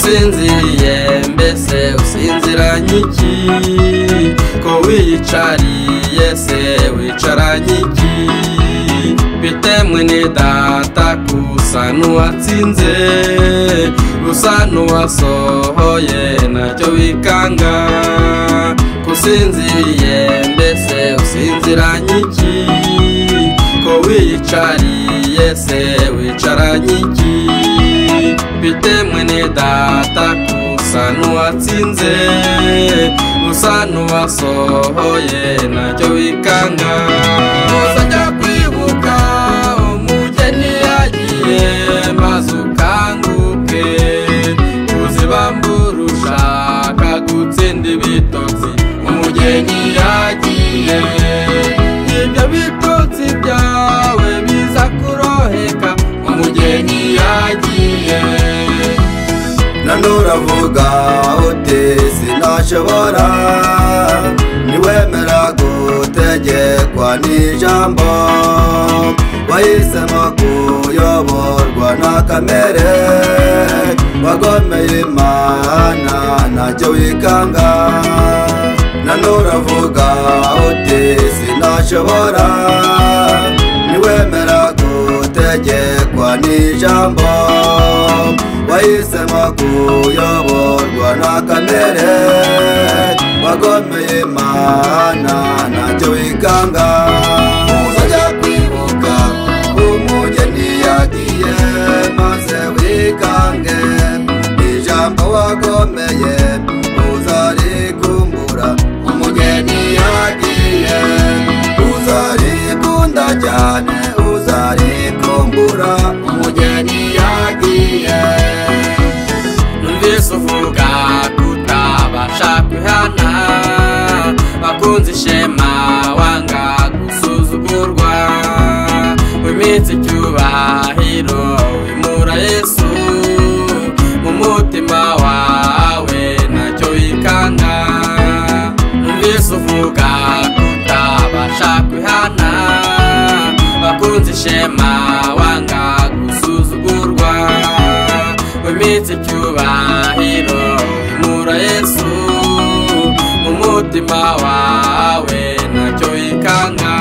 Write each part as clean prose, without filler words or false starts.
Usinziriye mbese usinziranye iki? Ko wiyicariye se wicaranye iki? Bitemwe ni data kusa n'uwatsinze, usa n'uwasohoye ntacyo wikanga. Kusinziriye mbese usinziranye iki? Ko wiyicariye se wicaranye iki? Bitemwe ni data kusa n'uwatsinze, usa n'uwasohoye ntacyo wikanga. Uzajya kwibuka umugeni yagiye maze ukanguke, uzibambura ushaka gutsinda ibitotsi. Umugeni yagiye, ibyo bitotsi byawe biza kuroheka. Umugeni yagiye. None uravuga uti sinashobora, niwemera gutegekwa n'ijambo, wahisemo kuyoborwa na kamere, wagomeye Imana ntacyo wikanga. None uravuga uti sinashobora, niwemera gutegekwa n'ijambo, wahisemo kuyoborwa na kamere, wagomeye Imana ntacyo wikanga. Uzajya kwibuka umugeni yagiye maze wikange, ijambo wagomeye uzarikumbura. Umugeni yagiye, uzarikunda cyane, uzarikumbura. Umugeni yagiye. Numvise uvuga kutabasha kwihana, bakunze ishema wanga gusuzugurwa. Wimitse icyubahiro wimura Yesu, mu mutima wawe ntacyo wikanga. Numvise uvuga kutabasha kwihana, bakunze ishema wanga gusuzugurwa. Wimitse icyubahiro wimura Yesu, mu mutima wawe ntacyo wikanga.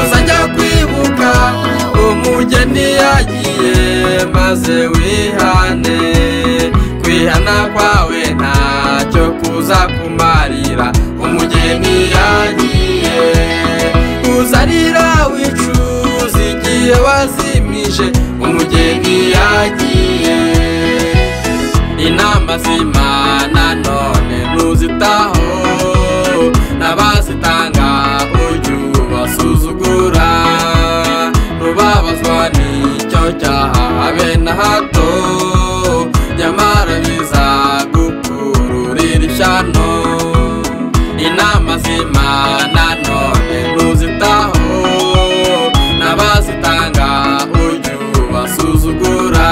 Uzajya kwibuka umugeni yagiye maze wihane, kwihana kwawe ntacyo kuza kumarira. Umugeni yagiye, uzarira wicuza igihe wazimije. Umugeni yagiye. Inama z'Imana none ntuzitaho, n'abazitanga ujye ubasuzugura. Ntubabazwa n'icyo cyaha habe na hato, nyamara bizagukururira ishyano. Inama z'Imana none ntuzitaho, n'abazitanga ujye ubasuzugura.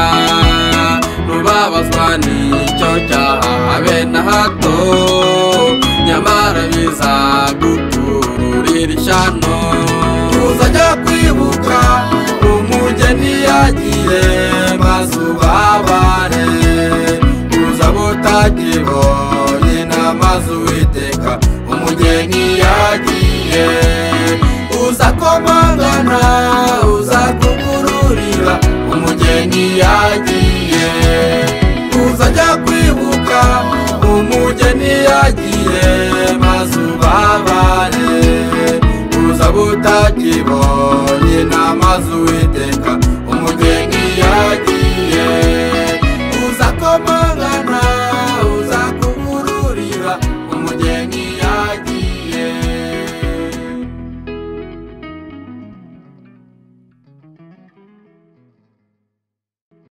Ntubabazwa n'icyo cyaha habe na hato, nyamara bizagukururira ishyano. Uzajya kwibuka umugeni yagiye maze ubabare, uzaba utakibonye inama z'Uwiteka. Umugeni yagiye, uzakomangana uzakugururira. Umugeni yagiye. Uzajya kwibuka umugeni yagiye maze ubabare, uzaba utakibonye inama z'Uwiteka. Umugeni yagiye, uzakomangana uzakugururira. Umugeni